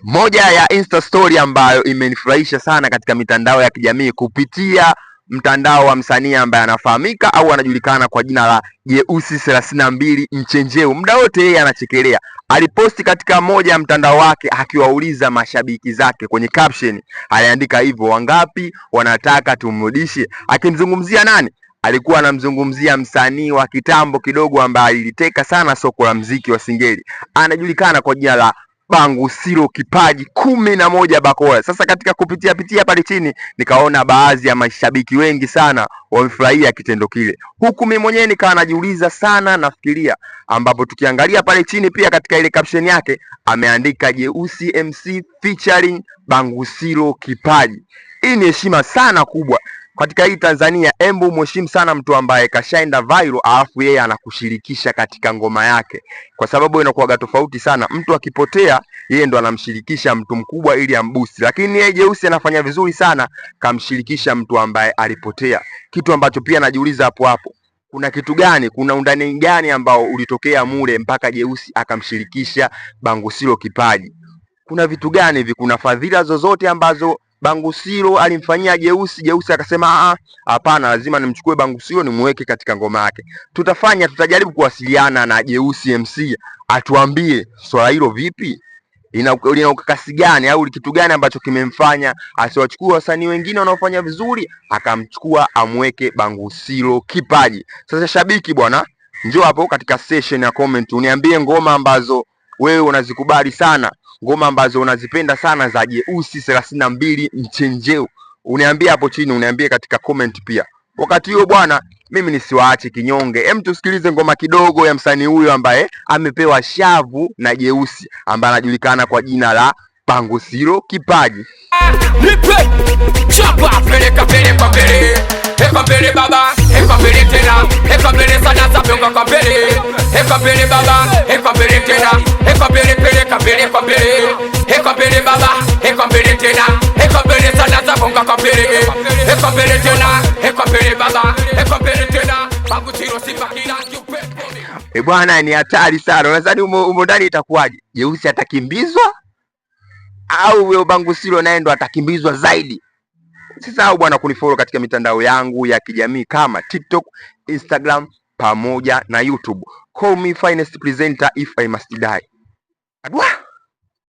Moja ya Insta story ambayo imenifurahisha sana katika mitandao ya kijamii kupitia mtandao wa msanii ambaye anafahamika au anajulikana kwa jina la Jeusi 32 Mchenjeu, muda wote yeye anachekelea. Aliposti katika moja ya mtandao wake akiwauliza mashabiki zake kwenye caption, aliandika hivyo, wangapi wanataka tumrudishe, akimzungumzia nani? Alikuwa anamzungumzia msanii wa kitambo kidogo ambaye aliliteka sana soko la mziki wa Singeli, anajulikana kwa jina la Bangusilo Kipaji 11 Bakora. Sasa katika kupitia pitia pale chini nikaona baadhi ya mashabiki wengi sana wamefurahia kitendo kile, huku mimi mwenyewe nikawa najiuliza sana, nafikiria, ambapo tukiangalia pale chini pia katika ile caption yake ameandika Jeusi MC featuring Bangusilo Kipaji. Hii ni heshima sana kubwa katika hii Tanzania. Embu mheshimu sana mtu ambaye kashaenda viral, alafu yeye anakushirikisha katika ngoma yake, kwa sababu inakuwaga tofauti sana. Mtu akipotea, yeye ndo anamshirikisha mtu mkubwa ili ambusi, lakini yeye Jeusi anafanya vizuri sana, kamshirikisha mtu ambaye alipotea, kitu ambacho pia najiuliza hapo hapo, kuna kitu gani, kuna undani gani ambao ulitokea mule mpaka Jeusi akamshirikisha Bangusilo Kipaji? Kuna vitu gani hivi? Kuna fadhila zozote ambazo Bangusilo alimfanyia Jeusi? Jeusi akasema a, hapana, lazima nimchukue Bangusilo nimweke katika ngoma yake. Tutajaribu kuwasiliana na Jeusi MC atuambie swala hilo vipi, lina ukakasi gani au kitu gani ambacho kimemfanya asiwachukue wasanii wengine wanaofanya vizuri akamchukua amweke Bangusilo Kipaji. Sasa shabiki bwana, njoo hapo katika session ya comment uniambie ngoma ambazo wewe unazikubali sana, ngoma ambazo unazipenda sana za Jeusi 32 Mchenjeu, uniambie hapo chini, uniambie katika comment pia. Wakati huo bwana, mimi nisiwaache kinyonge. Hem, tusikilize ngoma kidogo ya msanii huyo ambaye amepewa shavu na Jeusi ambaye anajulikana kwa jina la Bangusilo Kipaji. Nipe chapa, peleka peleka mbele, eka mbele baba, eka mbele tena, eka mbele sana, sapyonga kwa mbele, eka mbele baba, eka mbele tena, eka mbele, peleka mbele kwa mbele, eka mbele baba, eka mbele tena, eka mbele sana, sapyonga kwa mbele, eka mbele tena, eka mbele baba, eka mbele tena, Bangusilo Simba kila kiupepo. E bwana, ni hatari sana. Unadhani umo ndani itakuwaje? Jeusi atakimbizwa au huyo Bangusilo naye ndo atakimbizwa zaidi? Usisahau bwana kunifollow katika mitandao yangu ya kijamii kama TikTok, Instagram pamoja na YouTube. Call me finest presenter if I must die. Adwa.